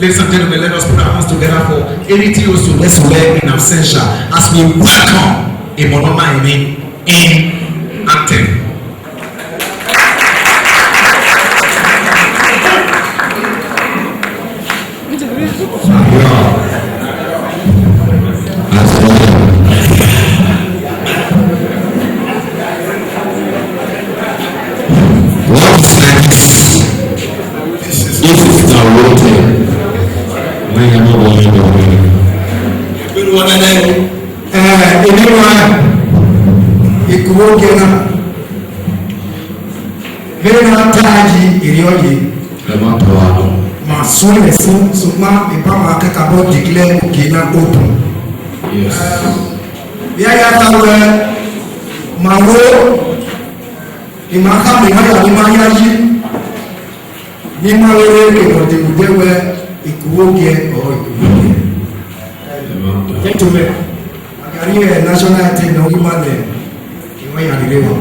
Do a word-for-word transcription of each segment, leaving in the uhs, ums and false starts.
Ladies and gentlemen, let us put our hands together for Eniti Osu West in absentia as we welcome Emonoma Eni in anthem. What is like this? This is the road here. Wọ́n yẹ mọ́ wọlé lọ wọlé. Ẹgbẹ́ wọn lẹ́lẹ́. Ẹ, èmi wá ìkúrò kẹ́nà. Vbene a ta yi erriọ ye. Ẹ ma tọ wa nọ. Ma suẹn ẹse, sokpan I ba ma kẹkabọ declare ogie na open. Yes. Vbe a ya ta wẹ, ma wo, I ma khama emwa hia ne ima ya yi. Ne ima rere kevbe ọdẹvudẹ wẹ ikuvbo ogie ọrọre ikuvbo ogie. Gentlemen, a gha rhie national anthem ne ọ ghi ma nẹ, I wa ya rhie wa.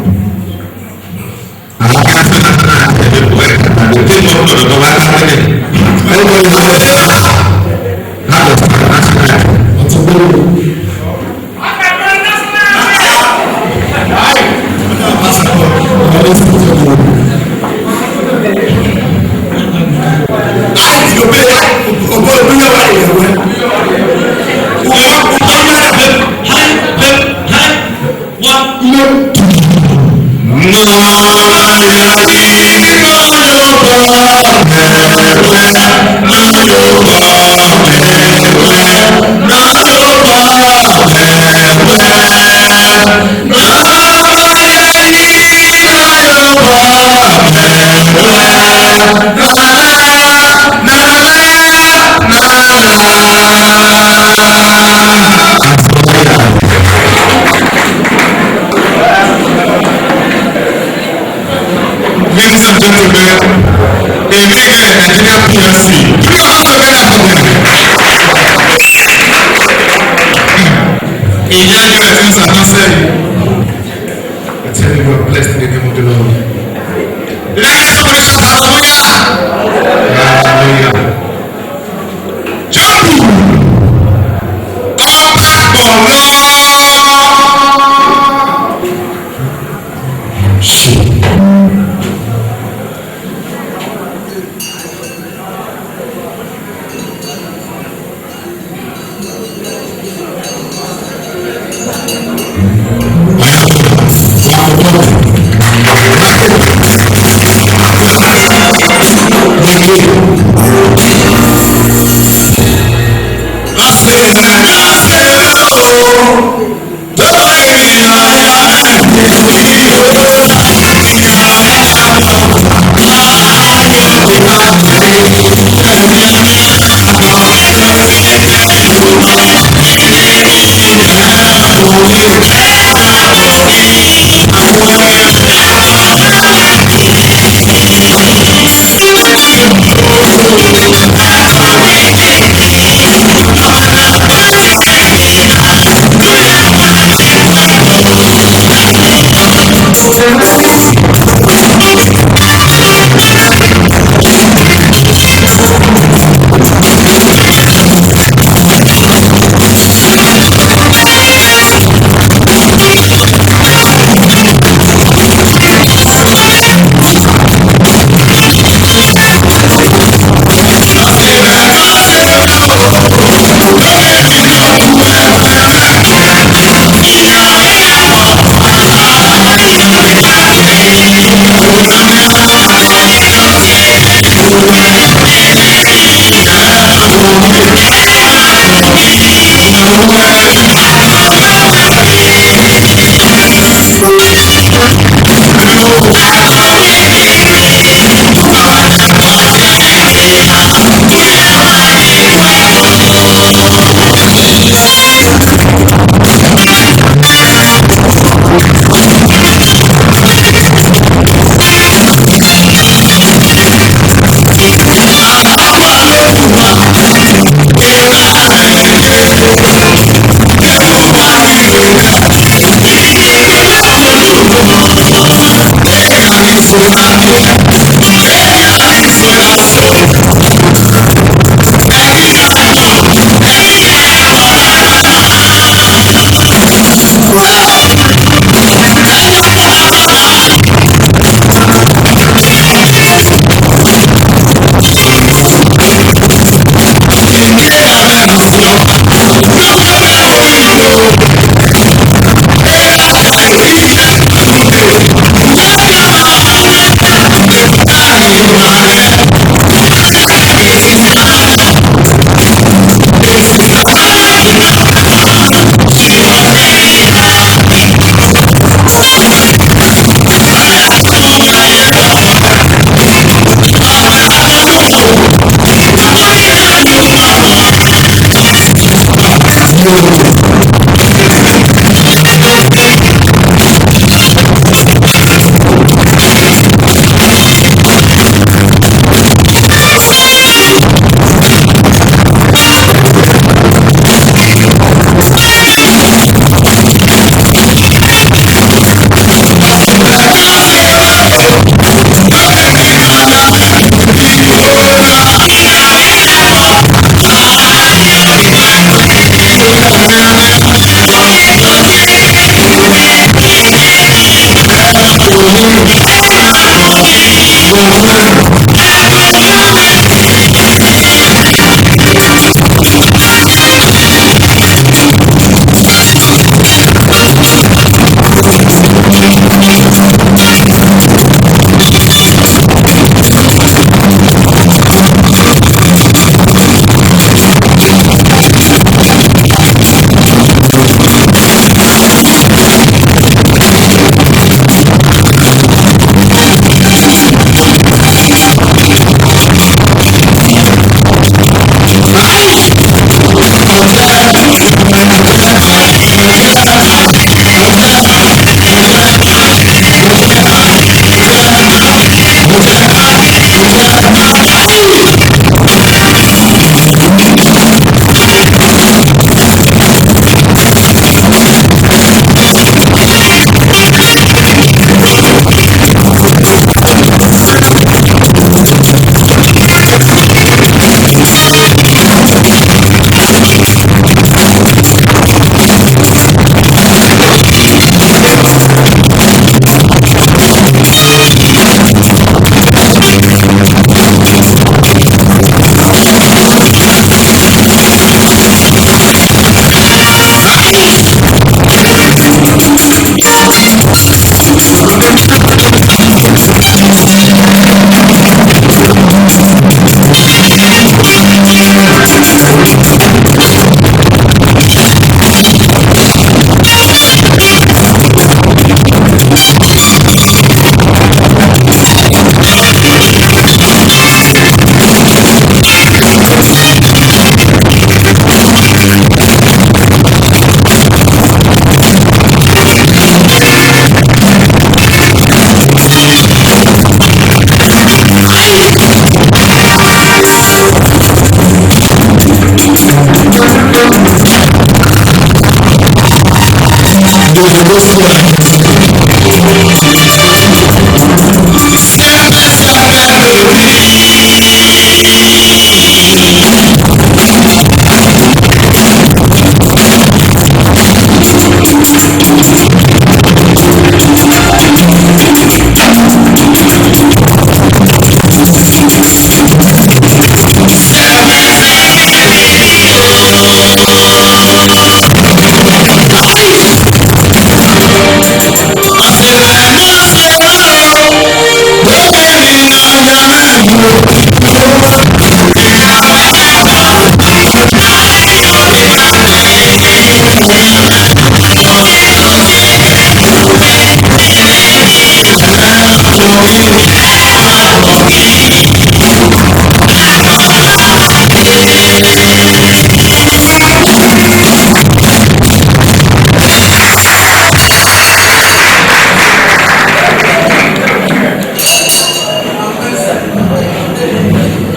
Ladies and gentlemen, a big, uh, Nigeria P L C. Put your hands together for them. Ìyá yóò ẹ̀ fi sàkán sẹ́yìn. I tell you, we are blessed in the name of the Lord. Let us shout hallelujah. Hallelujah. Jump! Ọba kpọlọ.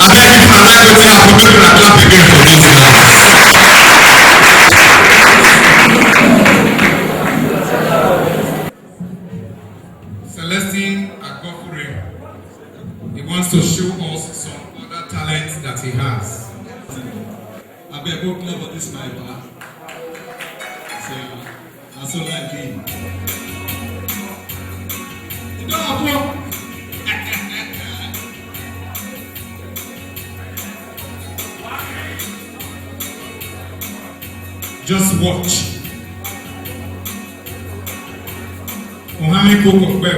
Abeg, if una like wetin happen, make una clap again for this one. Celestine Agofure, he wants to show us some other talents that he has. Abeg, go clap for this my pa. So, na so life be. E don happen. Just watch. Ohan mi koko kpẹ.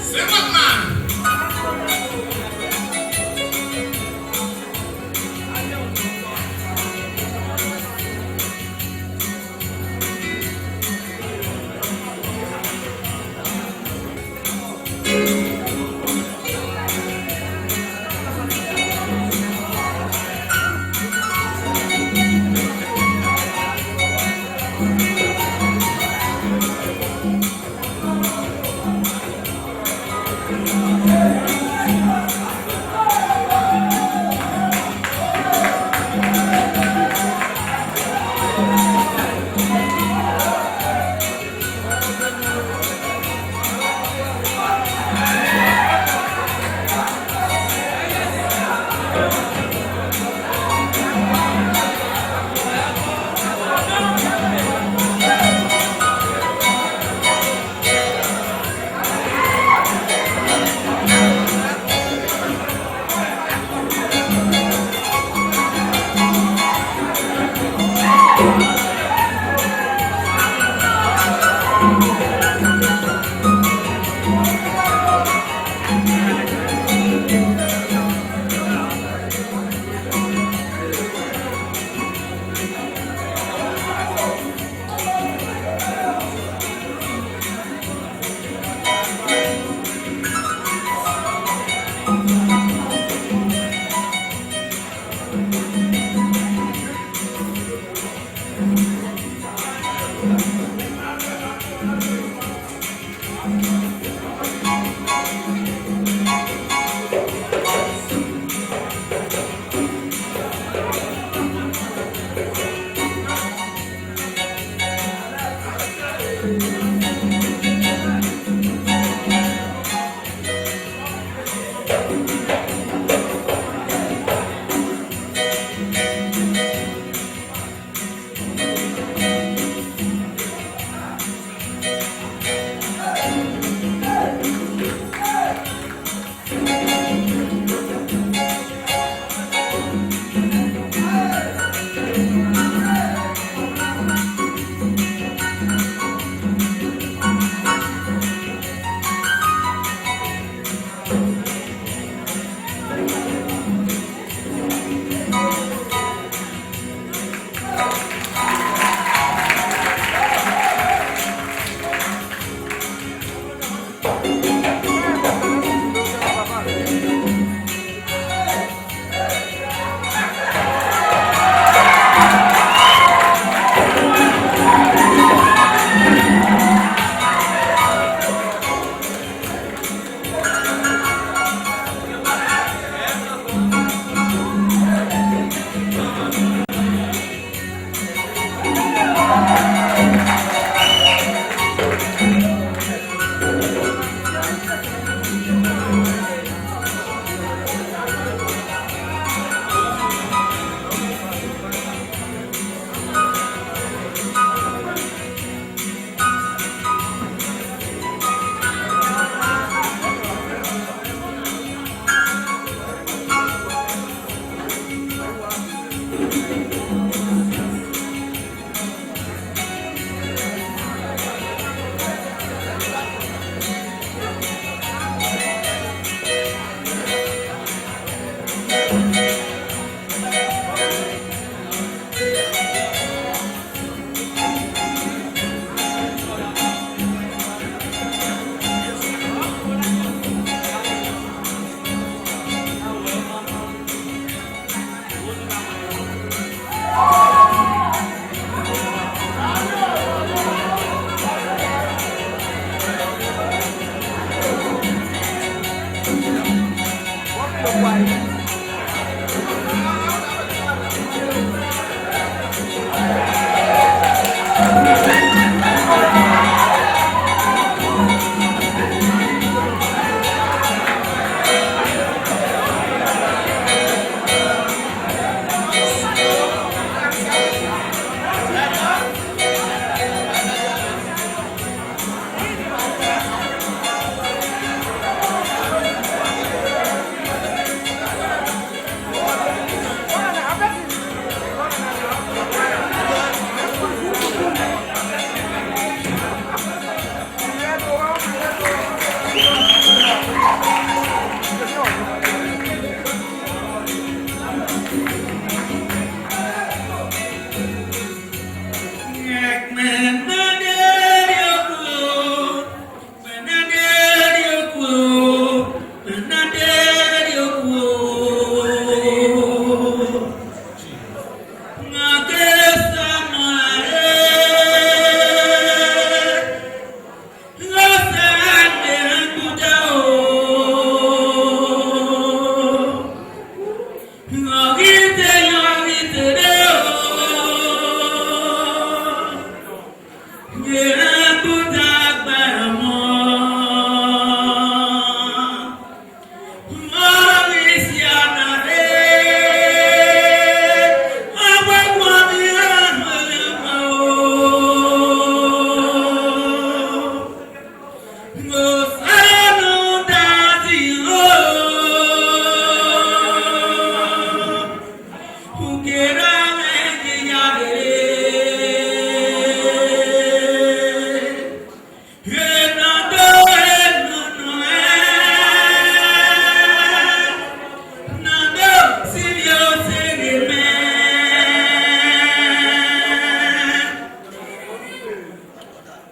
Say what, man?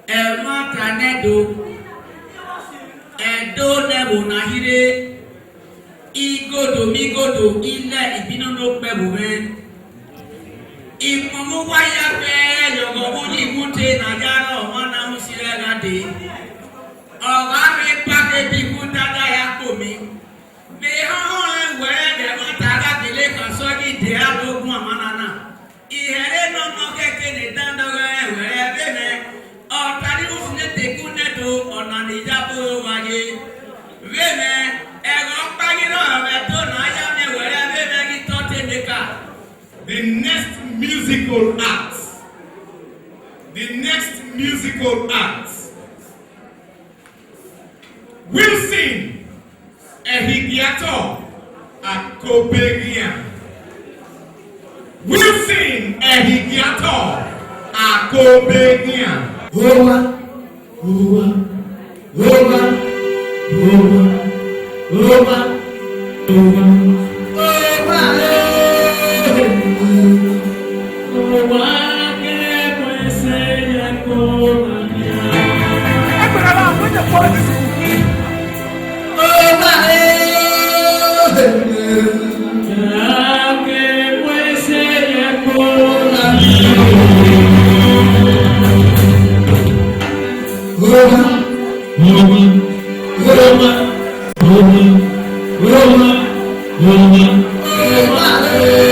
Ẹmwata ne Ẹdo, Ẹdo ne ẹvbo na hire, igodo migodo, ilẹ ibinunu okpẹvbo mwẹ. Ikpọnmwẹ uwa ya fẹ yọghọ vbe uyi iwute ne a ya rrọọ ọmwa na mu si ẹre gha dee. Ọ gha rre kpakpa ebe iwuda da ya kpo mi. Vbe ehọnhọn rẹn wẹẹ ẹghẹ ẹmwata gha gele kha sẹ ọghe Ide ra do gun amwa na na. Ihẹre nọ nọ khẹke ne dandẹn ọghe rẹn wẹẹ vbe mwẹ, ọ ta ni ru sine te gun nẹ do, ọna ni ya bo ro wa ye. Vbe mwẹ, ẹghẹ ọkpa ghi rrọọ vbe Ẹdo na ya miẹn wẹẹ vbe mwẹ ghi tọ te neka. The next musical act. The next musical act. Wilson Ẹhigiatọ Akobeghian. Wilson Ẹhigiatọ Akobeghian. Owa, owa, owa, owa, owa, owa, owa, eh.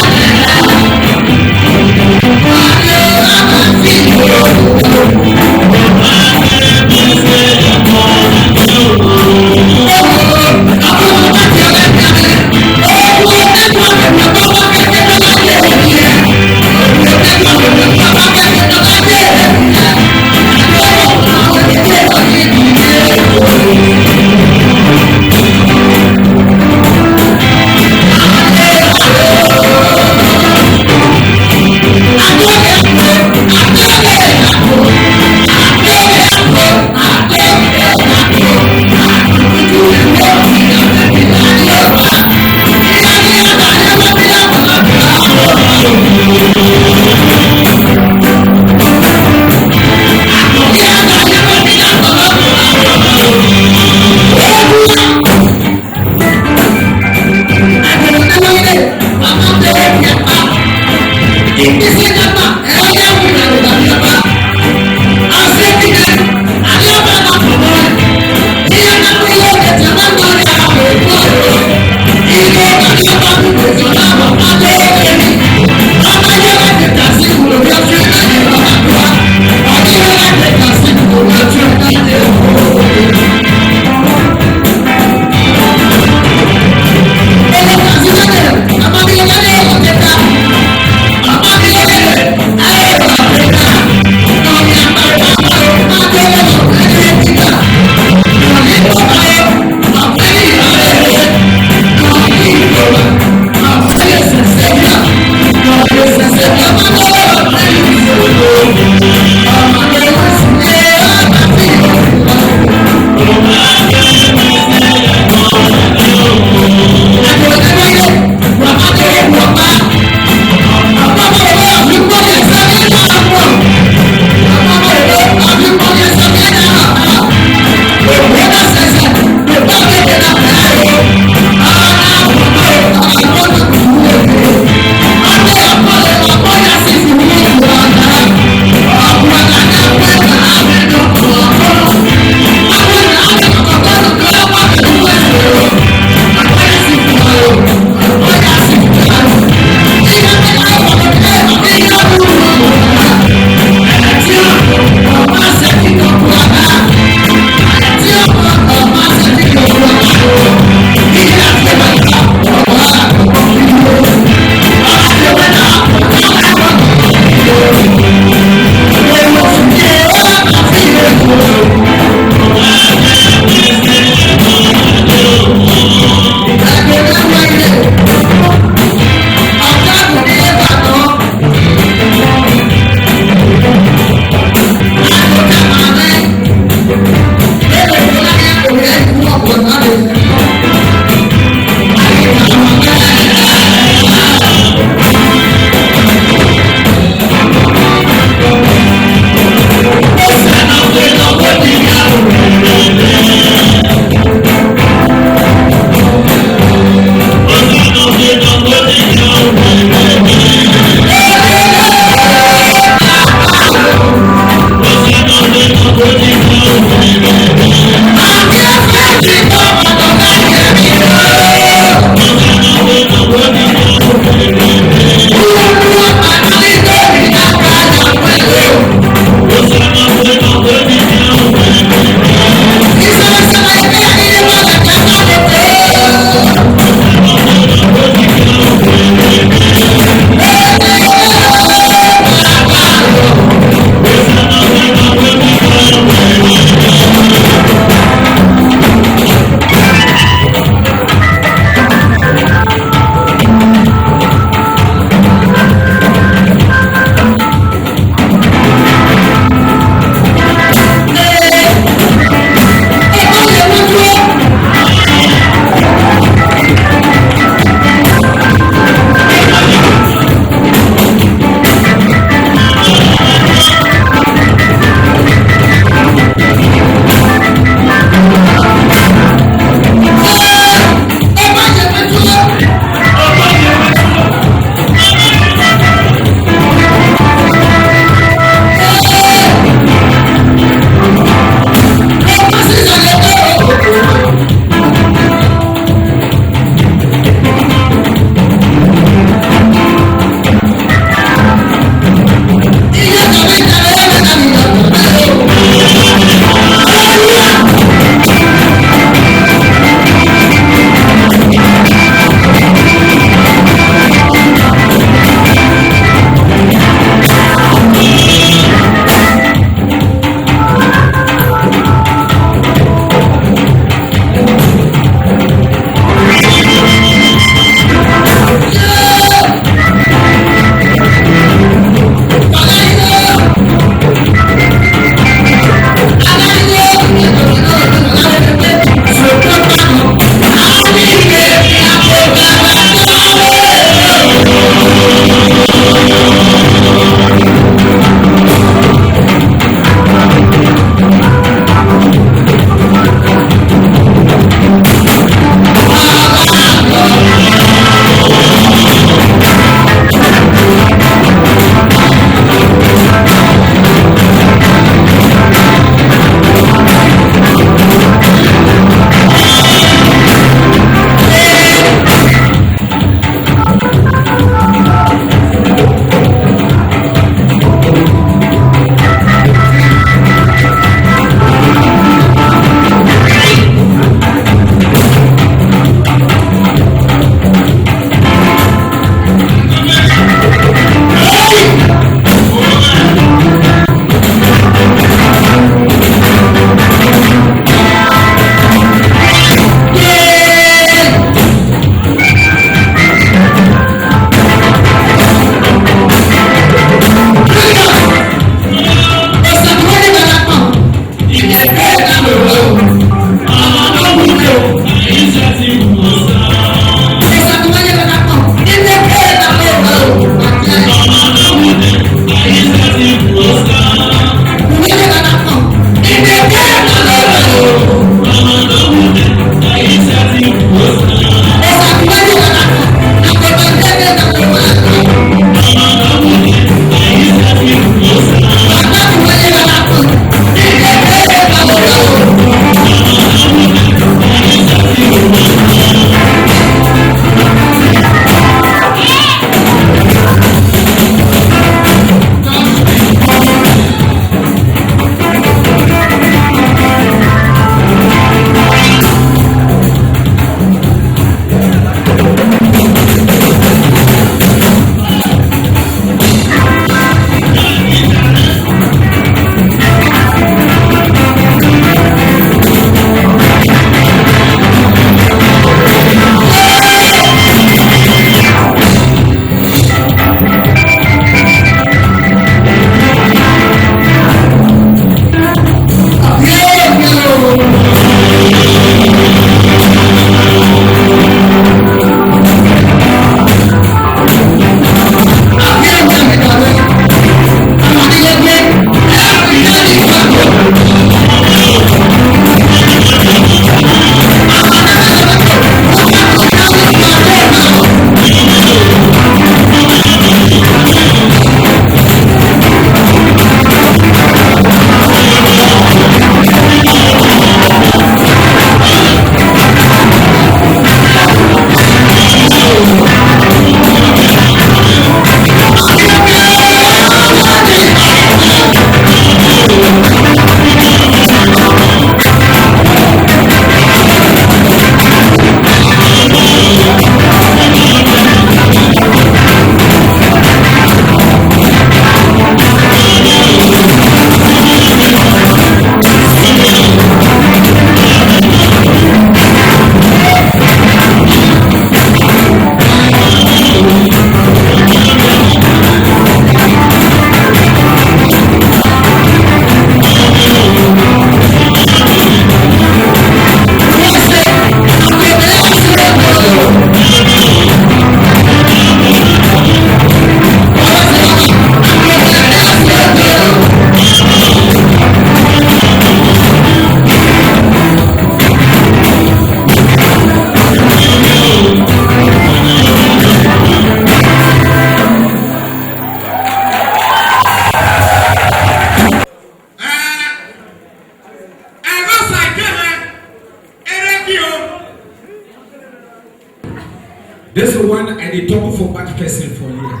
This one I dey talk for bad person for here.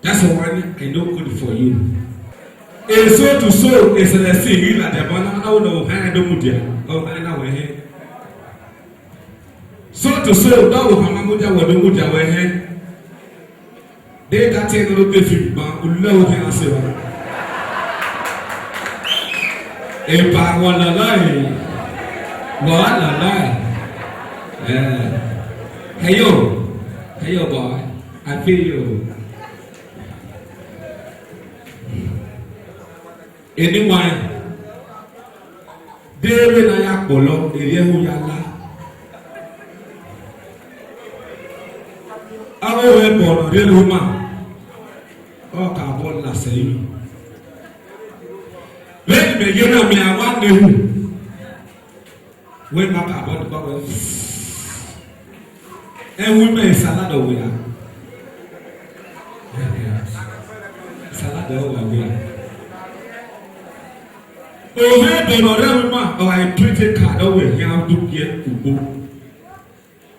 That's one I no good for you. A soul to soul is a thing. You like the man, I don't know how I don't move there. Oh, I know where he. Soul to soul, that will come out there, will do there where he. They got ten little different, but we love him as well. Epa, wala lai. Wala lai. Eh. Hey, yo. Hey, yo, boy. I feel you. Anyway, de vbene a ya kpọlọ, erriọ ẹhu ya la. Avbe ẹbọ ne ọ rhie ẹre ma, ọ ka bọ la sẹ iro. Vbene imẹ ye na, mẹ a wa na ehu. Wẹ ma ka bọ deba wẹ. Ẹwu mẹ salad ọvbia. Salad ọvbia. Ovbi ẹbọ ne ọ rre ẹwu ma, ọ gha print card, ọ wẹ khian do gie ugbo.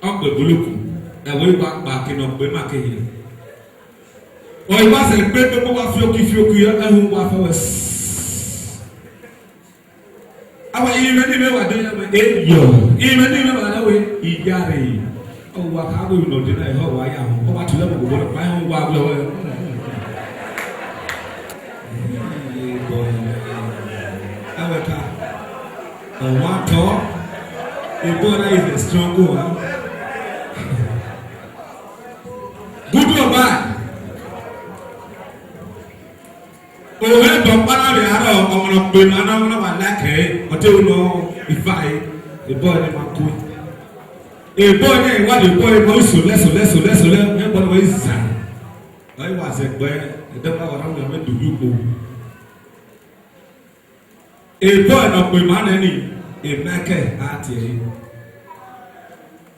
Ọ gbe buluku, ẹvbo igba kpa ke ne ọ gbe ma ke hian. Ọ i wa sẹ gbe gbe wa fioki fioki, ẹhu wa fẹ wẹ. Awa, imẹ ne imẹ wa de ya wẹ, e yọ. Imẹ ne imẹ wa de wẹ, iyare. Ọ wa ka wẹ nọ de na, ehọ wa ya họn. Ọ wa tu lẹ gbogbo, ba họn wa wẹ, wẹ. Awẹ ka, ọ wa tọ. A boy that is a strong one. Good or bad? Ovbi ẹbọ ọkpa na vbe aro ọmwa ne ọ kpe ma na, na wa like ẹre, ọ te ru nọ ifa ẹre, a boy ne ma ku. A boy ne wa de a boy ma isolẹ, solẹ, solẹ, solẹ, ne a boy ne wa iza. Ọ i wa zẹ gbe, ẹdẹ wa wa na mẹ du yu kpo. A boy ne ọ kpe ma nẹ ni, Michael a tie ẹre.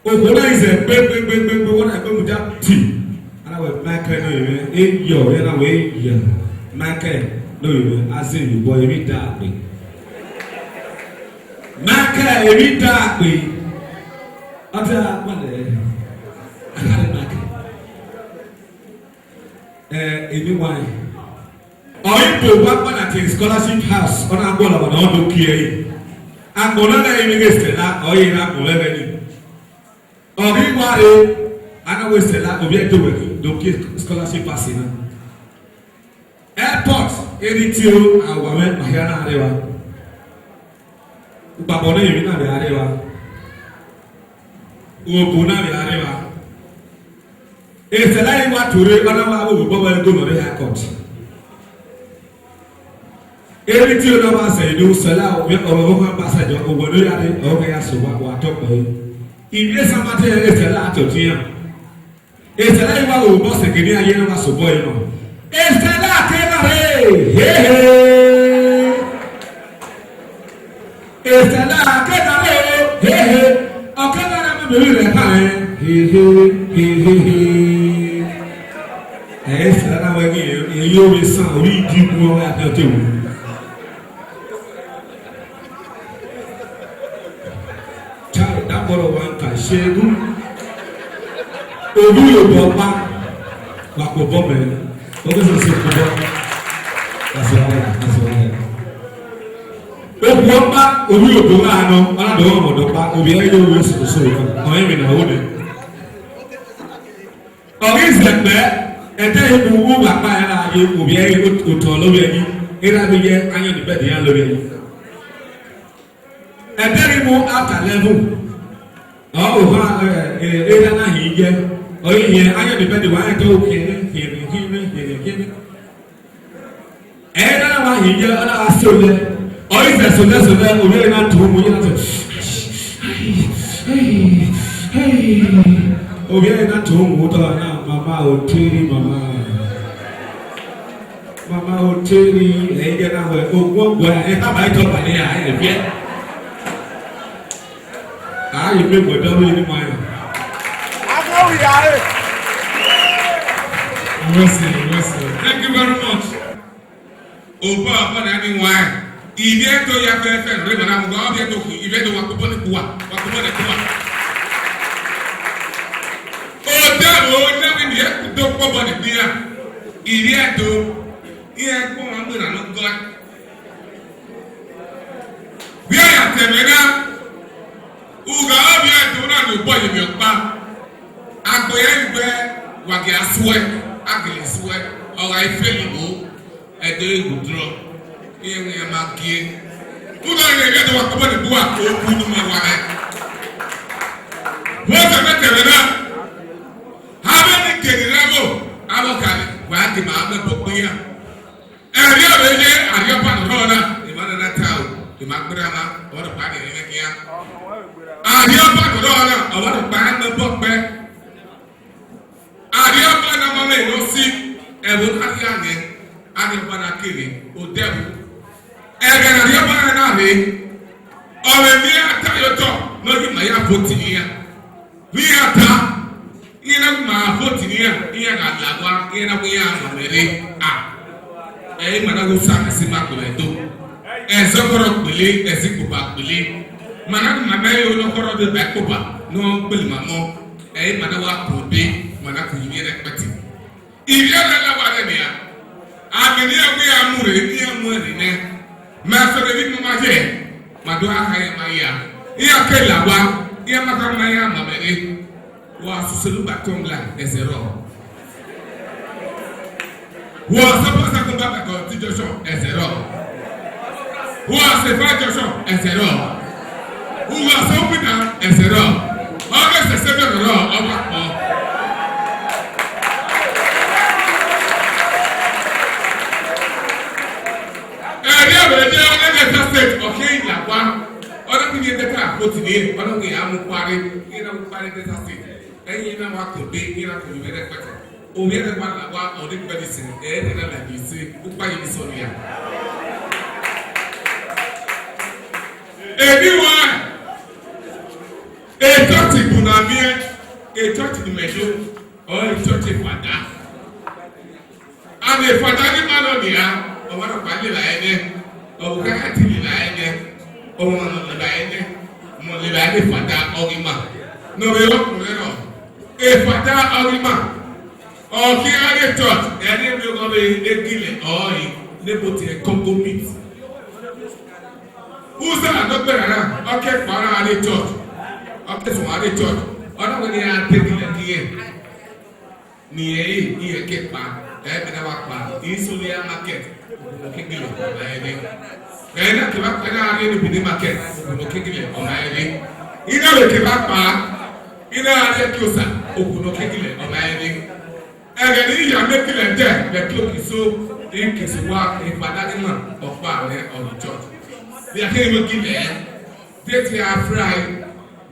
Okhuo na i zẹ gbe, gbe, gbe, gbe, gbe, wẹ na gbe mudia ti. A na wẹ Michael ne ọ yevbe, e yọ, e na wẹ e yọ. Michael ne ọ yevbe, a zẹ emwi obọ, emwi da gbe. Michael, emwi da gbe. Ọ te a kpọlọ, a ka rẹ Michael. Eh, anyway. Ọ i bu owa kpa na tie scholarship house, ọ na guọlọ ọmwa ne ọ do kie ẹre. Agbọn na ghe vbe ghe Stella, ọ i re agbọn vbe ẹghẹ nii. Ọ ghi wa rre, a na wẹ Stella, ovbi ẹdẹ wẹ do kie scholarship house na. Airport, erriọ itiro, a wa mwẹ, ma hia na rre evba. Ukpabọ ne emwi na vbe a rre evba. Uhobo na vbe a rre evba. Stella i wa tuorre, ọ na wa vbe obọ vbe gonorrhea court. Erriọ itiro na wa sẹ inu Stella, ọ vbe ọmwa ba sẹ jọ, owẹ ne ọ ya rre, ọ gha ya sẹ owa, wa tọ kpẹre. Ivbi Esamatẹ Stella tọtian. Stella i wa vbe obọ sẹ kene a ye ne ọ wa sẹ obọ ẹre nọ. Stella ke na rre, hehe. Stella ke na rre, hehe. Ọ ke na rre, mẹ vbe rre kha rẹ, hehe, hehehe. Ẹ, Stella na wẹ ghi, ẹ, ẹ, yo vbe san, orí ìdí mu ọ, ẹ, ẹ, ẹ, ẹ, Chai, that boy wa ka shegu. Ovbi obọ ọkpa, wa kpe obọ mẹ, oge sẹ sẹ kpe obọ. That's right, that's right. Okhuo ọkpa, ovbi obọ gha nọ, ọ na do ọmọ ọdọ ọkpa, ovbi ẹre yo ru eso so, ọ rẹn emwi ne ọ ho nẹ. Ọ ghi zẹ kpẹ, ẹdẹ i mu uwu akpa ẹre na ye ovbi ẹre otọ lọ vbe ẹre, erha vbe ye ayọn ni bẹdẹ iran lọ vbe ẹre. Ẹdẹ ghi mu after eleven, ọ ohan, eh, eh, erha na hin ye, ọ ghi hin ayọn ni bẹdẹ wa rẹn te khiẹnrẹn, khiẹnrẹn, khiẹnrẹn, khiẹnrẹn, khiẹnrẹn. Ẹre na wa hin ye, ọ na gha so lẹ. Ọ ghi zẹ so lẹ, so lẹ, ovbi ẹre na tuo mu, ọ na tọ. Ovbi ẹre na tuo mu, otọ na, mama, o tiri mama. Mama, o tiri, ẹ i ye na wẹ, ogun ọgbọ, ẹ ta ba itọ ba ne a, ẹ viẹ. A ye miẹn wẹ dọmọ eni ma ya. Mercy, mercy. Thank you very much. Opa, opa na ni wa. Ivie to ya fẹ fẹ re mana mu ga, ivie to ku, ivie to wa kpọbọ ni kua, wa kpọbọ ni kua. O de o de wi ni e do kpọbọ ni kua. Ivie to, iye kpọ ma mu na no gọ. Vbe a ya ta ẹmwẹ na, ugha ovbi ẹdẹ na ne obọ ye emwi ọkpa. Agbọn ya ghi wẹ wa gia suẹ, a gele suẹ, ọ gha i fẹli vbo, ẹdẹ ghi withdraw, iran ma gie. Ugbẹn ne ẹdẹ wa kpọbọ ni bua, okhu ne ma wa rẹ. Vbọzẹ mẹ ta ẹmwẹ na, avbe ni gele rẹ vbo, avbe ọkari, wa gele ma mwẹ ẹbọ kpe iran. Ẹrriọ vbe ye Arriọba ne ọ rrọọ na, emwa na na ta o, emwa gberra na, ọmwa rhọkpa ni ẹmwẹ khian. Arriọba ne ọ rrọọ na, ọmwa rhọkpa na mẹ bọ kpẹ. Arriọba na ma mẹ ne ọ si, ẹvbo na rhia nẹ, Arriọba na kere, odẹ ẹvbo. Ẹghẹ ne Arriọba na na rre, ọ vbe miẹn ata ye otọ ne ọ ghi ma ya vote ne iran. Vbe iran ta, iran na ma vote ne iran, iran gha la owa, iran na wẹ iran ma mwẹ rre. A, ẹ i ma na ghe Osa, ẹ si ma gbe ẹre do. Ẹzọ khọrọ gbele, ẹ si kpoba gbele. Ma na ma mẹ yo ne ọ khọrọ deba ẹkpoba ne ọ gbele ma mọ. Ẹ i ma na wa kpo ebe, ma na ku ivie rẹpẹtẹ. Ivie rre la wa rẹ nian. Amẹ ne iran wẹ iran mu rre, iran mu ẹre nẹ. Ma sẹ vbe emwi ne ọ ma ye, ma do gha kha iran ma hia. Iran ke la owa, iran ma kha ma iran ma mwẹ rre. Wa sẹ Osanobua Tọngla, ẹzẹ rrọọ. Wa sẹ Pastor Kumba Bakọti Joshua, ẹzẹ rrọọ. Wa sẹ Efa Joshua, ẹzẹ rrọọ. Wa sẹ Obinna, ẹzẹ rrọọ. Ọ ghe sẹ sẹ vbe rrọọ, ọ wa kpọ. Ẹrriọ vbe ye Delta State, ọ khin la owa. Ọ na khin ye Delta vote ni, ọ na ghi a mu kpare, iran mu kpare Delta State. Ẹyin na wa ko be, iran ko be rẹpẹtẹ. Ovbi ẹre wa la owa, ọ ni kpẹ ni sẹ, ẹ rẹ na la ni sẹ, ukpa ye ni sọ nia. Eni wa, e church bu na miẹn, e church ni mẹ do, ọ e church fada. Amẹ fada ni ma nọ nia, ọmwa nọkpa lele ẹnẹ, ọvbokhan ya ti lele ẹnẹ, ọmwa nọ lele ẹnẹ, ọmwa lele ẹnẹ fada ọghe ima. Ne ọ vbe rọ kpọnmwẹ nọ, e fada ọghe ima. Ọ khian gha rrie church, ẹ rhie miẹn ọghe ọvbe egilẹ ọrọre ne ebo tie Congo meat. Usa ne ọ gberra na, ọ ke kpa na gha rrie church, ọ ke suẹn gha rrie church, ọ na wẹ ne iran te egilẹ gie irẹn. Ne irẹn re, irẹn ke kpa, ẹ mẹ na wa kpa, i sunu iran market, okhuo ne ọ ke gele ọma ẹre. Ẹ na kevbe akpa na gha rrie ne Benin market, okhuo ne ọ ke gele ọma ẹre. I na vbe kevbe akpa, I na gha rrie Ẹki Osa, okhuo ne ọ ke gele ọma ẹre. Ẹghẹ ne I ya miẹn ekilẹ dẹ vbe ẹki Okiso, I ke sẹ owa, e fada ni ma ọkpa mwẹ ọ rrie church. Vbe a keghi mu ekilẹ, de te a fry,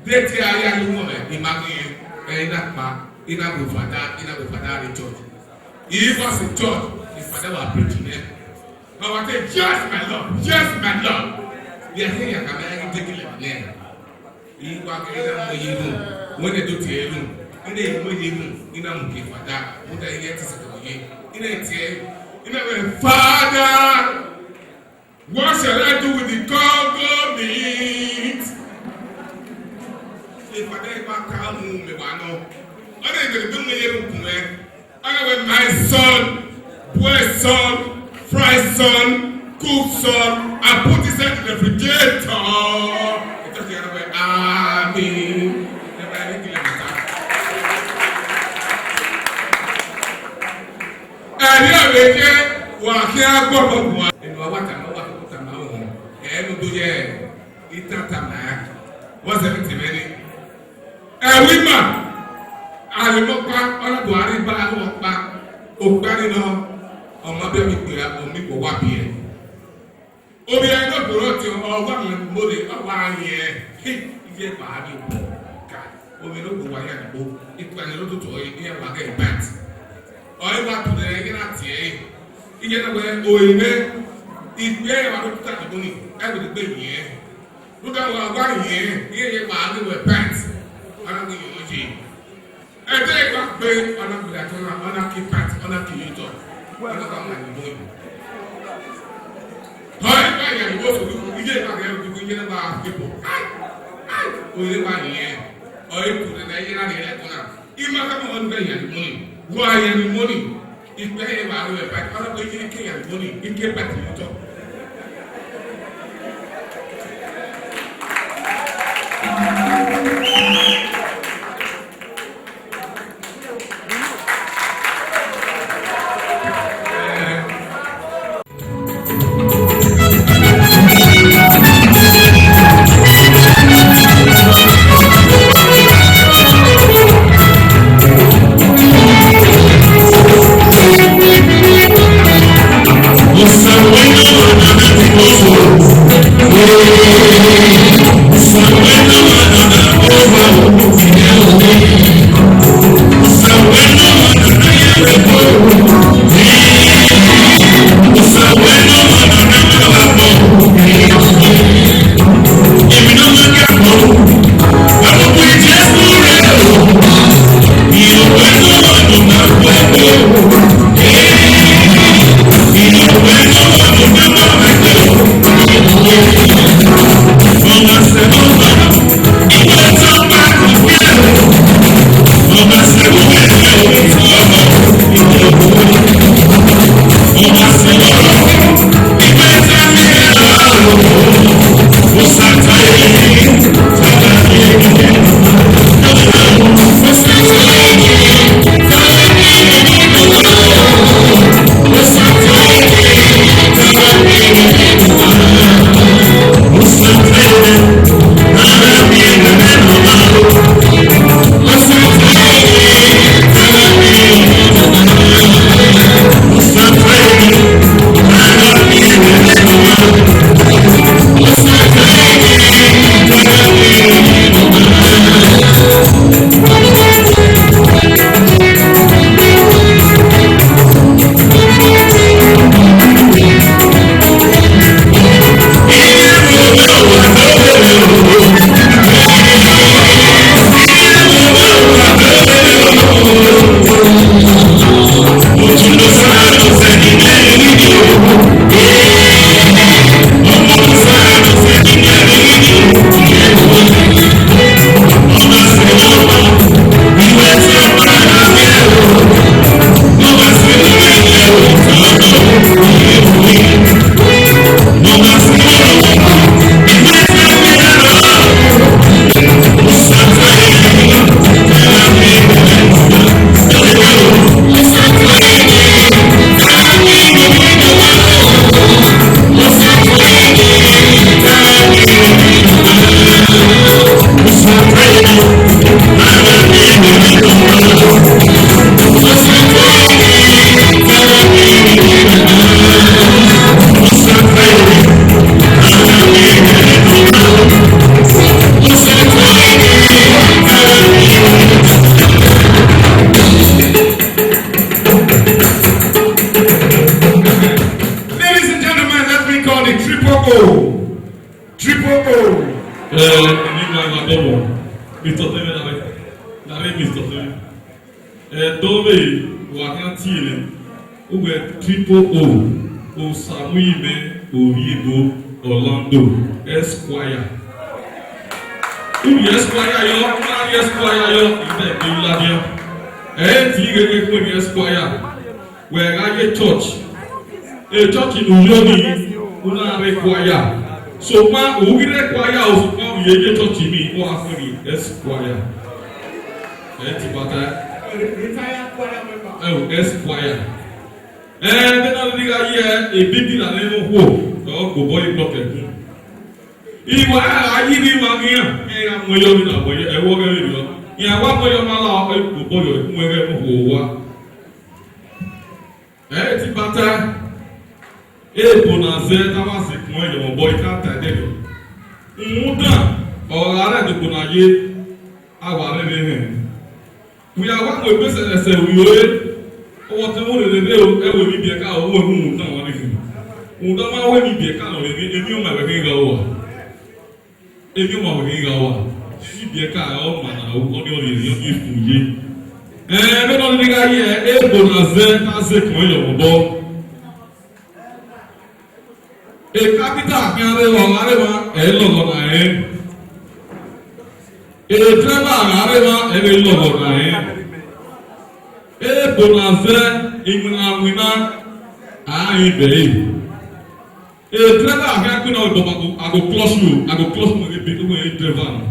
de te a ya ye umwọmwẹ, I ma ghi rẹn, ẹ I na kpa, I na gu fada, I na gu fada rrie church. I wa sẹ church, e fada wa preach nẹ. Ọ wa te, "Yes, my Lord, yes, my Lord." Vbe a keghi ya khama ẹre ghi de ekilẹ nẹ. I wa ghe I na mu ye ru, wẹ ne do tie ru, I na mu ye ru, I na mu ke fada, rhunmwuda iran te sẹ ye, I na tie, I na wẹ, "Father, what shall I do with the Congo meat?" E fada I wa ka mu mẹ wa nọ. Ọna ebe ne ebe mu ye ne ukun mwẹ. Ọna wẹ, my son, boy son, fry son, cook son, I put inside the refrigerator. Ẹ tọkẹ ọna wẹ, ami. Ẹ ba ẹre gele mata. Ẹre ọvbehe, wa khian gbọmọ guan. Enu a wa tama, wa tama họn. Ẹ ne u do ye itan tama. What's everything, man? Ẹvbo ima, aremọ ọkpa, ọ na do a rre iba aremọ ọkpa, okpia ni nọ, ọ ma biẹ ọmọ ikpia, ọ ma ikpia wa biẹ. Ovbi ẹre ne ọ gberra ọtiọnrẹn, ọ wa mwẹ mole, ọ wa rẹn, he, iye gba ghe obọ ka, ovbi ne ọ gbe owa hia ni gbo, ikpia ni rre otutu ọre, iran wa ghe bat. Ọre wa tu nẹ, iran na tie ẹre, iye na wẹ, ore mwẹ, ikpia ẹre wa rre otutu ni gbo ni, ẹvbo ni gbe yin ẹn. Rhunmwuda wa wa rẹn, iran ye wa ghe wẹ bat, ọ na ghi yọ ye. Ẹdẹ gha gbe, ọ na gbe atọ na, ọ na ke bat, ọ na ke ye otọ, ọ na gha ma ni mo. Ọ i gha yan ni wo so, iye na ghe, iye na gha ke bo. Ai, ai, o ye wa ni ẹn. Ọ i tu nẹ, iye na ghe ẹko na. I ma ka ma wẹ ne u ghẹ yan ni mo ni. Wa yan ni mo ni. Ikpia ẹre wa ru ẹre ba, ọ na gbe ye ike yan ni mo ni, ike ba ti otọ. Ladies and gentlemen, let me call the triple O. Triple O. Eh, ẹni ma ma bọ bọ. Mister Tẹmẹ na rẹ. Na rẹ Mister Tẹmẹ. Eh, dọvbe wa kan tie nẹ. Uwẹ Triple O. Osamuyi mẹ, Ovbi Ebo, Orlando, Esquire. Uwẹ Esquire yọ, ma Esquire yọ, ibẹ gbe ladian. Ẹ i te ghe ghe khuẹn Esquire, wẹ gha ye church. E church ne u yo nii, u na rre Esquire. Sokpan u ghi rre Esquire o, sokpan u ye ye church nii, u a khuẹn Esquire. Ẹ i te bata. Ẹ o, Esquire. Ẹ, vbene ọ rhirhi gha ye, e bibi na ne emwa okhuo, ọ gbe obọ ye block ẹkun. Iwa a gha yi vbe ima ghian, ẹ gha mu ẹyọ vbe na mu ẹyọ, ẹvbo ọghẹ vberriọ. Iran wa mu ẹyọ ma la, ọ gbe obọ yọ, mu ẹghẹ mu okhuo owa. Ẹ i te bata, ebo na zẹ, te a wa zẹ ikun ẹyọ, obọ i ka ta ẹdẹdẹ. Rhunmwuda, ọ gha rre ẹdẹ ebo na ye, a wa rre vbe hẹn. Wẹ a wa mu egbe sẹrẹsẹ ru ore, ọmọtẹn vbe rere rre o, ẹ wẹ emwi biẹka ọ wẹ uhunmwu dan wa ni khin. Rhunmwuda ma wẹ emwi biẹka nọ vbe emwi ọma ẹvbo ẹkhin gha ua. Emwi ọma ẹvbo ẹkhin gha ua. Emwi biẹka ọ ma na ru, ọ ni ọ rhie emwi ọ ni fun ye. Ẹ, vbene ọ rhirhi gha ye, ebo na zẹ, te a zẹ ikun ẹyọ vbe obọ. E kapita khian rre vbe ọghe arẹmwa, ẹ i lọghọ na rẹn. E drẹva gha rre emwa, ẹ i vbe lọghọ na rẹn. Ebo na zẹ, iwinna winna, a i bẹre. E drẹva khian kpena obọ, a go clutch you, a go clutch you, ebe uwẹ drẹva na.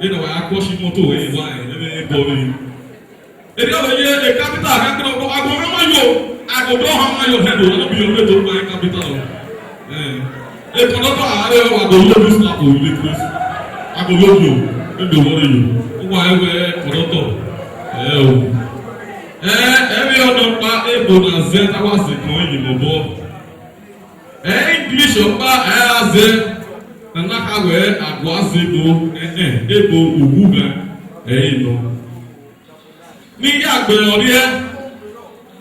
Ena wa ya clutch imọto, ẹ i wa, ẹ i vbe bọ vbe. Erriọ vbe ye e kapita gha kene ọkpọ, a go hama yo, a go do hama yo hẹ do, no be your way to buy capital. Eh, e kọdọtọ a re wa do lo this slap o, ile place. A go lo yo, e do worry you. Uwa e wẹ kọdọtọ. Eh o. Eh, ẹ vbe ọdọ kpa ebo na zẹ ta wa zẹ kan yi mọ bọ. Eh, English ọkpa ẹ a zẹ, na na ka wẹ a gua zẹ ebo, eh, eh, ebo uwu gha, eh, nọ. Ne I ya gbe ọrriẹ,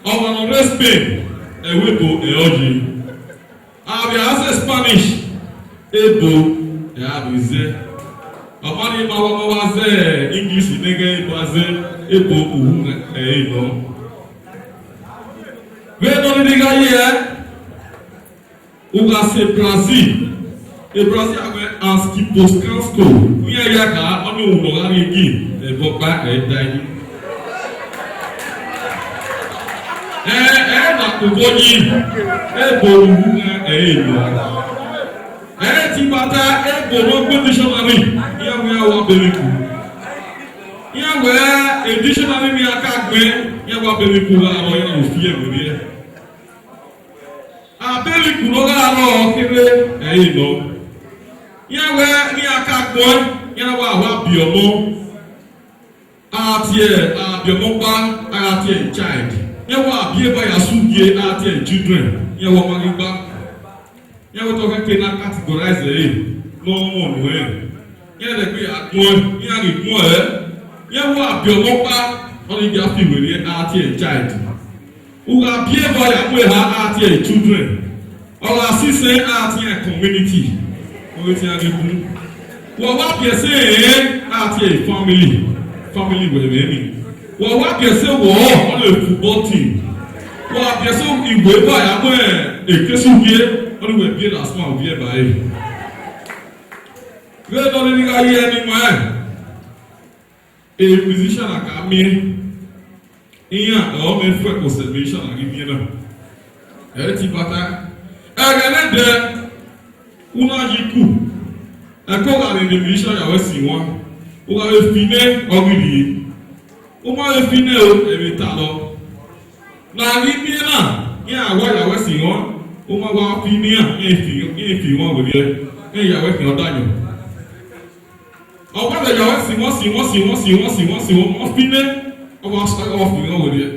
ọmwa ne ọ rre Spain, ẹvbo ebo ẹre ọ ye. A vbe a zẹ Spanish, ebo ẹre a vbe zẹ. Ọ ma rhie ma wa ma wa zẹ English ne ghẹ ebo a zẹ, ebo uwu ẹre nọ. Vbene ọ rhirhi gha ye, u gha sẹ Brazil, e Brazil a wẹ Asquiposcanso, iran ya kha, ọnii unu ne ọ gha rrie gi, ẹvbo ọkpa ẹre da yi. Ẹ, ẹ na kugbo yi, ebo uwu ẹre nọ. Ẹ ti bata ebo ne ọ gbe dictionary, iran wẹ iran wa bẹghe ku. Iran wẹ e dictionary ne iran ka gbe, iran wa bẹghe ku gha rrọọ, iran ru fi ẹre werriẹ. Abẹghe ku ne ọ gha rrọọ kherhe ẹre nọ. Iran wẹ ne iran ka gbẹn, iran wa wa biẹ ọmọ. A tie abiọmọ ọkpa, a gha tie child. Iran wa biẹ eva ya su gie, a tie children. Iran wa ma ghi gba. Iran wẹ te ọ khẹke na categorize ẹre ne ọ wọn nuẹn. Iran dẹgbe ya gbẹn, iran ghi gbẹn ẹre. Iran wa biọmọ ọkpa, ọ ni gia fi werriẹ, a tie child. U gha biẹ eva ya mu eha, a tie children. Ọ gha sisẹ, a tie community. Ọ ghi tie ghi bun. Wa wa biẹ sẹ ẹre, a tie family. Family wẹ vbe ni. Wa wa biẹ sẹ wọ, ọ le football team. Wa biẹ sẹ iwe ba ya mu ekesu vie, ọ ni wẹ biẹ last man vie ba e. Vbene ọ rhirhi gha ye ẹni ma, e musician na ka miẹn, iran ọre ọ mwẹ fuẹ ke osẹ musician na ghi miẹn na. Ẹ ti bata, ẹghẹ ne ẹdẹ, u na yi ku, ẹko gha vbe ne musician ya wẹ si wan, u gha vbe fi nẹ, ọ ghi rhie. U ma vbe fi nẹ o, ẹ vbe talọ. Ne a ghi miẹn na, iran wa ya wẹ si wan, u ma wa fi ne iran, iran fi, iran fi wan werriẹ, iran ya wẹ khian ọdayọn. Ọ wa vbe ya wẹ si wan, si wan, si wan, si wan, si wan, si wan, ọ fi nẹ, ọ wa, ọ wa fi wan werriẹ.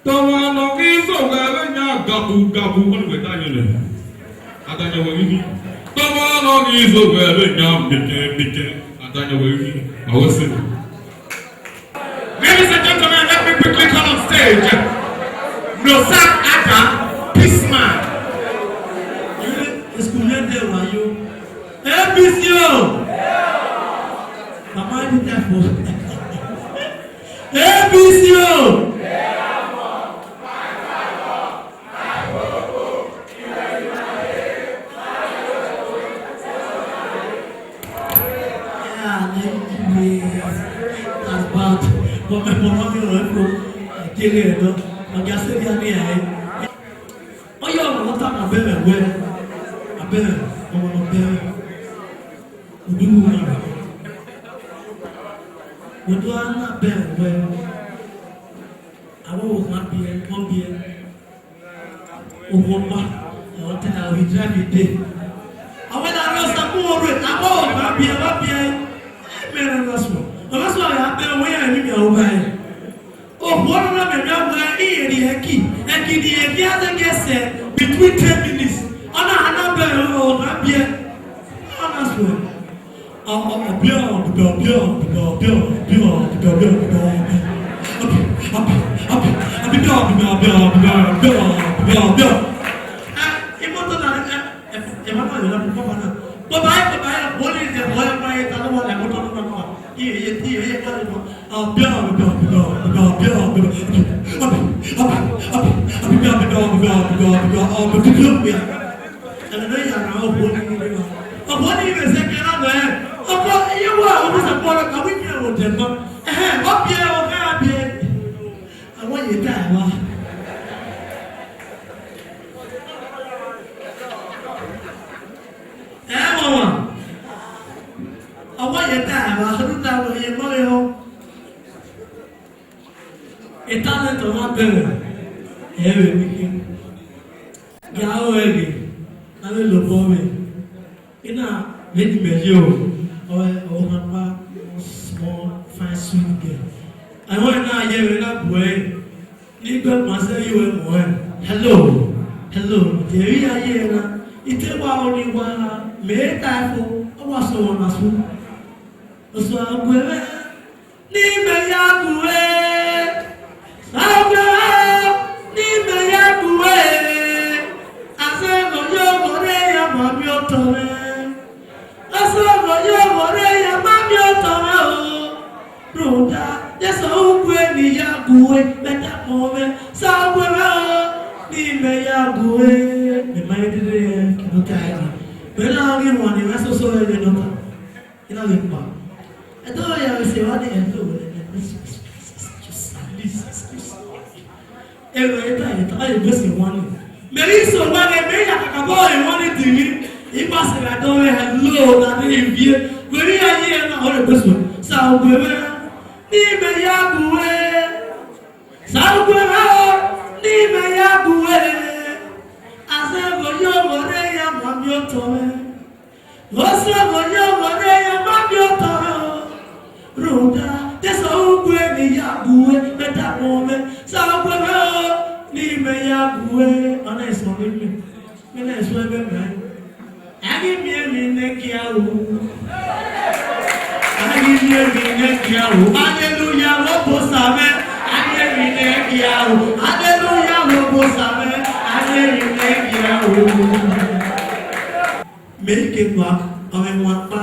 Tọmwa ne ọ ghi zẹ owẹ vbe yan gabu gabu, ọ ni wẹ da yẹn nẹ. A da yẹn wẹ ghi. Tọmwa ne ọ ghi zẹ owẹ vbe yan mikẹn mikẹn, a da yẹn wẹ ghi. A wẹ sẹ. Ladies and gentlemen, let me quickly call on stage Nosat Adam, Peace Man. School yẹn dẹ wayo. A B C o. Mama ni ta fo. A B C o. Yeah, thank you. That's bad. But my mama, you know, Keghe ẹdọ, ọ gia sẹ erriọ ne iran re. Ọ ya ọmwa ne ọ tama Abẹmwẹ wẹẹ, Abẹmwẹ, ọmwa ne ọ bẹmwẹ, u do ru na rre. Wẹ do gha na Abẹmwẹ wẹẹ, avbe owa biẹ, ọ biẹ. Okhuo ọkpa, ọ ta, ọ ghi drive dee. Avbe na rre Osakhumwu rre, avbe owa biẹ, wa biẹ. Ẹ mẹ rre ọna suẹn. Ọna suẹn a gha bẹmwẹ wẹẹ iran emwi miẹn ọghe uwa rre. Okhuo ne ọ na miẹn wẹẹ iran rhie ẹki, ẹki ne iran khian zẹgiẹ sẹ between ten minutes. Ọ na hana bẹmwẹ, ọ na biẹ. Ọna suẹn. Imoto na, ẹ, ẹ, ẹ ma ma yọ na, baba na. Baba, baba, wọle, wọle, wọle, ta ló wà lẹ imoto na? Hallelujah, okhuo ni rre evba. Okhuo ni vbe zẹ kẹra nẹ. Ọkọ iye wa, ọ vbe sẹ kpọrọ ka wẹ ivbi ẹvbo dẹ nọ. Ẹhẹn, ọ biẹ, ọ gha biẹ. Awọ ye ta ẹmwa. Ẹ mọ wa. Awọ ye ta ẹmwa, ọ ta wẹ ye mọ rẹ o. Talent ọmwa bẹghe, ẹ vbe emwi khin. Ya ru ẹre ghe, a vbe lobọ mwẹ. Ina vbene imẹ ye o, ọ, ọ na kpa small, fine, sweet girl. Ẹmwẹ na ye vbe na bu ẹre, ne I gbe ọkpa zẹ ye uẹ mu ẹre. Hello, hello, de emwi ya ye na, I te wa ro ni wa, mẹ ta fo, ọ wa sẹ ọmwa na su. Osuaguemwẹ, ne imẹ ya gu ẹre, Osuaguemwẹ, ne imẹ ya gu ẹre, a zẹ ghe oyoghọrre ya ma miẹn otọ mwẹ. A zẹ ghe oyoghọrre ya ma miẹn otọ mwẹ o. Rhunmwuda, Jesu ugbẹn ne I ya gu ẹre, mẹ dama mwẹ, Osuaguemwẹ o, ne imẹ ya gu ẹre. Mẹ ma rẹn dede rẹn, kevbe ọta ẹre. Mẹ na ghi wan ne mẹ soso ẹre nọ ta. I na vbe kpa. Ẹdẹ ọ ya vbe sẹ evba ni, ẹdẹ ọ wẹ, ẹdẹ ọ ta, ẹdẹ ọ ta, ọ ye gbe sẹ wan ni. Mẹ ghi sẹ owa ghe, mẹ ya kakabọ emwa ni dinmwi, I ma sẹ gha dọ mwẹ hello na rre ivie, wẹ vbe ya ye na, ọ rre gbe sẹ, Osuaguemwẹ, ne imẹ ya gu ẹre, Osuaguemwẹ o, ne imẹ ya gu ẹre, a zẹ ghe oyoghọrre ya ma miẹn otọ mwẹ. Osuaguemwẹ, oyoghọrre ya ma miẹn otọ mwẹ o. Rhunmwuda, Jesu ugbẹn ne I ya gu ẹre, mẹ dama mwẹ, Osuaguemwẹ o, ne imẹ ya gu ẹre. Ọna eso ne imẹ, mẹ na eso ẹgbẹ mẹ. A ghi miẹn emwi ne kia ru. A ghi miẹn emwi ne kia ru. Hallelujah, vbe Osa mwẹ. A ghi miẹn emwi ne kia ru. Hallelujah, vbe Osa mwẹ. A ghi miẹn emwi ne kia ru. Mẹ ke gba ọmwa ọkpa.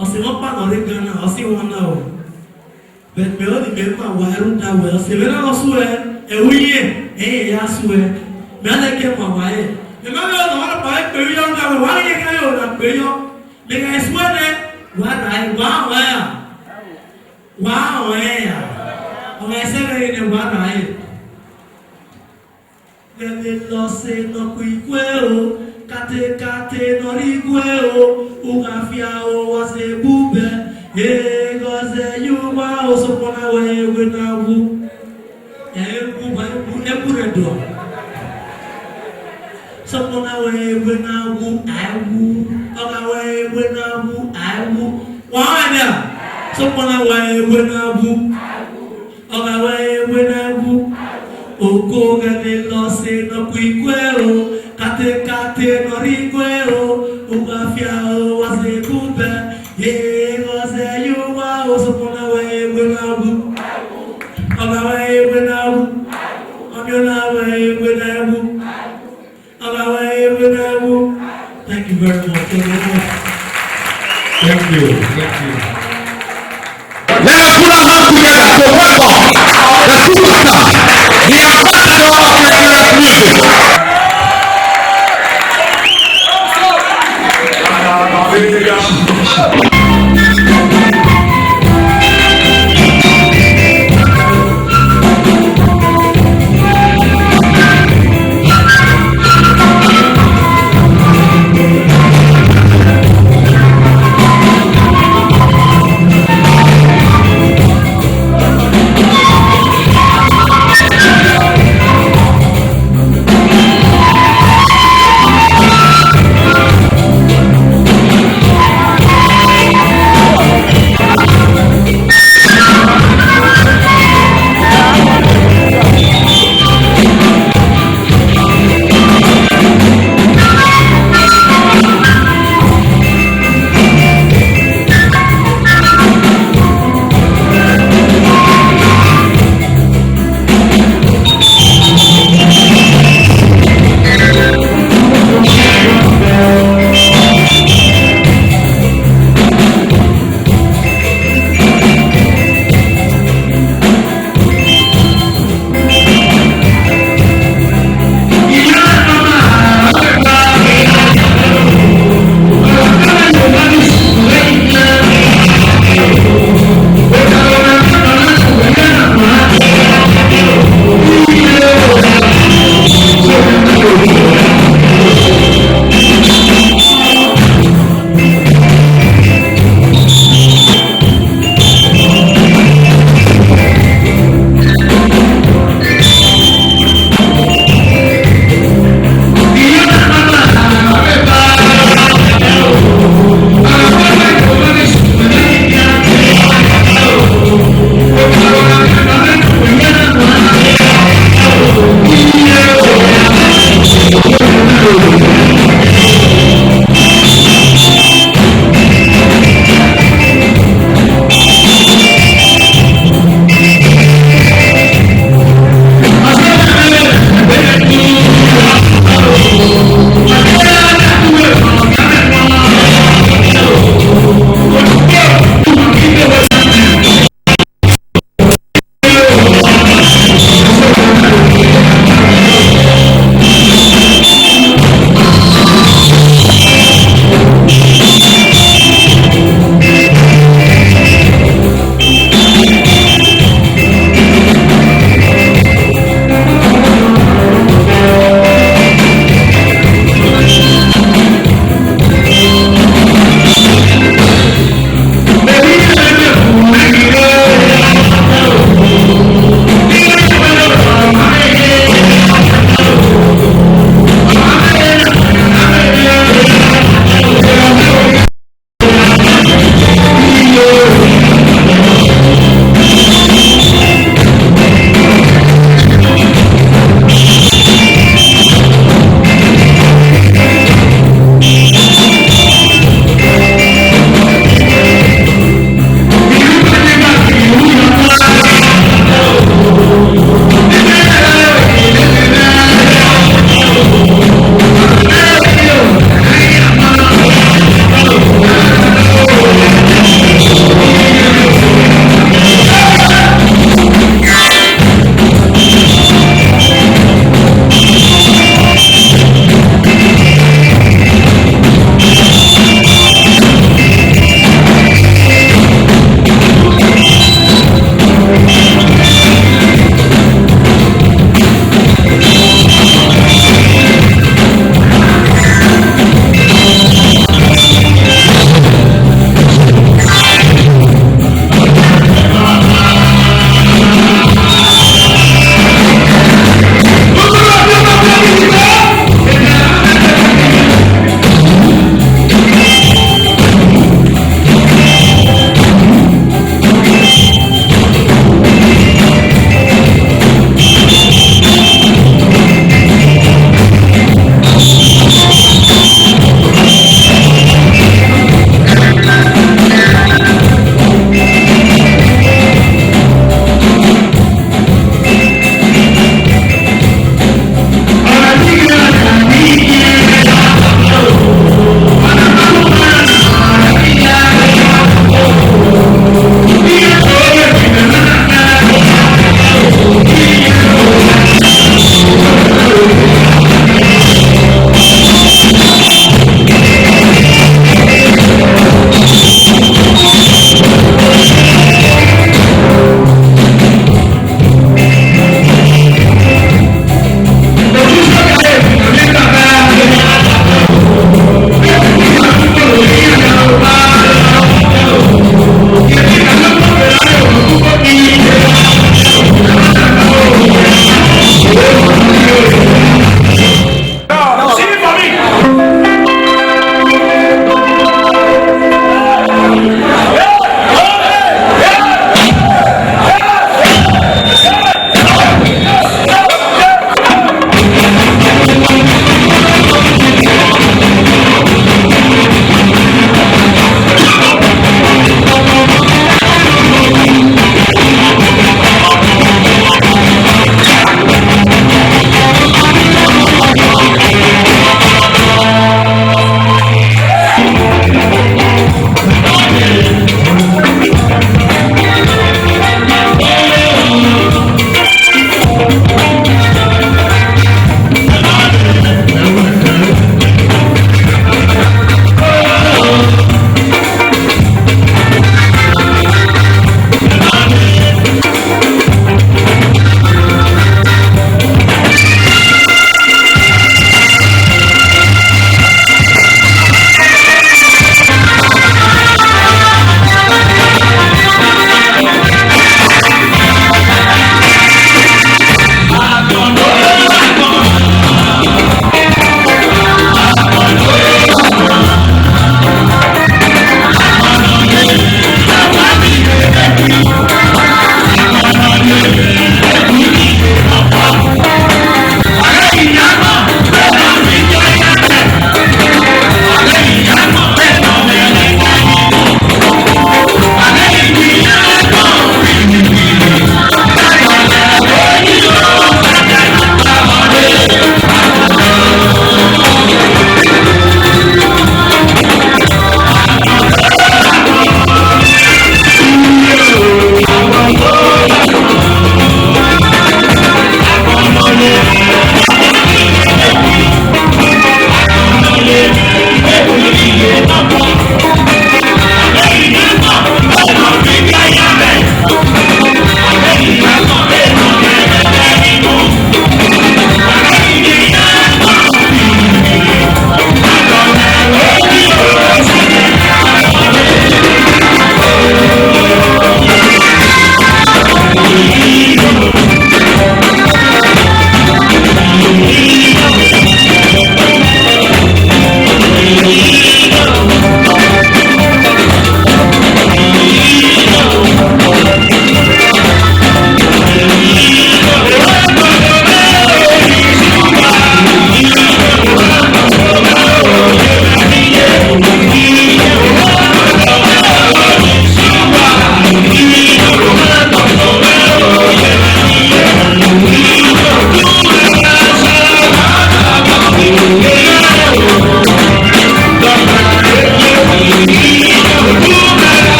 Ọse mwẹ ọkpa ne ọ rre Ghana, ọ sẹ wan na o. But mẹ ọnii mẹ ma wa rhunmwuda wẹẹ, ọse mwẹ na ọ suẹ, ẹ ru irẹn, ẹ i ya suẹ. Mẹ a leke ma wa ẹre. Mẹ ma vbe ọna ọkpa vbe kpe yọ na wẹẹ, wa rẹn ekhẹn yo na kpe yọ. Mẹ ghẹ suẹ nẹ, wa ra ẹre, wa rẹn ọnrẹn ra? Wa rẹn ọnrẹn ra? Ọ ghẹ sẹ vbe ẹre nẹ, wa ra ẹre. Ghẹ vbe lọse ne ọ ku ikue o, katekate ne ọ rre igue o, u gha fia o, wa zẹ bubẹ, eghẹ ọ zẹ ye uwa o, sokpan na wẹ ewe na wu. Ẹ i wu uwa, ẹ i wu, ẹ i wu rre dọ. Sokpan na wẹ ewe na wu, a i wu. Ọ gha wẹ ewe na wu, a i wu. Wa rẹn ọnrẹn ra? Sokpan na wẹ ewe na wu. Ọ gha wẹ ewe na wu, oko ghẹ vbe lọse ne ọ ku ikue o, katekate ne ọ rre igue o, u gha fia o, wa zẹ bubẹ, eghẹ ọ zẹ ye uwa o, sokpan na wẹ ewe na wu. Ọ gha wẹ ewe na wu, ọ miẹn na wẹ ewe na wu. Thank you very much. Thank you very much. Thank you. Thank you. Let's put our hands together to welcome